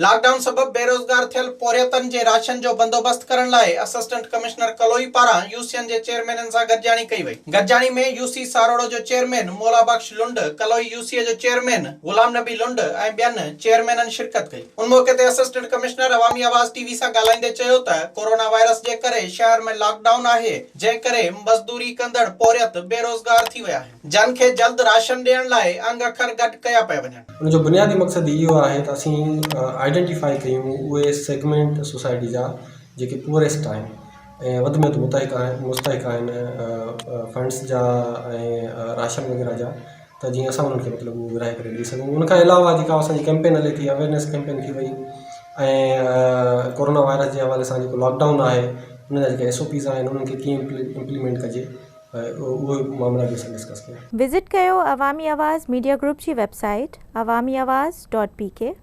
Lock down سبب بيروزگار ٿيل پورهيتن جي راشن جو بندوبست ڪرڻ لاء اسسٽنٽ ڪمشنر ڪلوئي پاران يوسين جي چيئرمينن سان گڏجاڻي ڪئي وئي. گڏجاڻي ۾ يوسي ساروڙو جو چيئرمين مولا بخش لنڊ، ڪلوئي يوسيء جو چيئرمين غلام نبي لنڊ ۽ ٻين چيئرمينن شرڪت ڪئي. ان موقعي تي assistant commissioner Awami Awaz T V سان ڳالهائيندي چيو ته ڪورونا وائرس جي ڪري شهر ۾ لاڪ ڊائون آهي جنهن ڪري مزدوري ڪندڙ پورهيت بيروزگار ٿي ويا آهن جن کي جلد راشن ڏيڻ لاء انگ اکر گڏ ڪيا پيا وڃن. ان جو بنيادي مقصد اهو آهي ته اسين آئيڊنٽيفائي ڪيون اهي سيگمينٽ سوسائٽي جا جيڪي پوئريسٽ آهن ۽ وڌ ۾ وڌ متحق آهن مستحق آهن فنڊس جا ۽ راشن وغيره جا ته جيئن اسان انهن کي مطلب اهو ورهائي ڪري ڏئي سگهون ان کان علاوه جيڪا اسانجي ڪيمپين هلي ٿي اويئرنيس ڪيمپين ٿي وئي ۽ ڪورونا وائرس جي حوالي سان جيڪو لاڪ ڊائون آهي ان جا جيڪا ايس او پيز آهن انهن کي ڪيئن امپليمينٽ ڪجي اهي معاملا به اسان ڊسڪس ڪيا. وزٽ ڪيو عوامي آواز ميڊيا گروپ جي website Awami Awaz dot P K.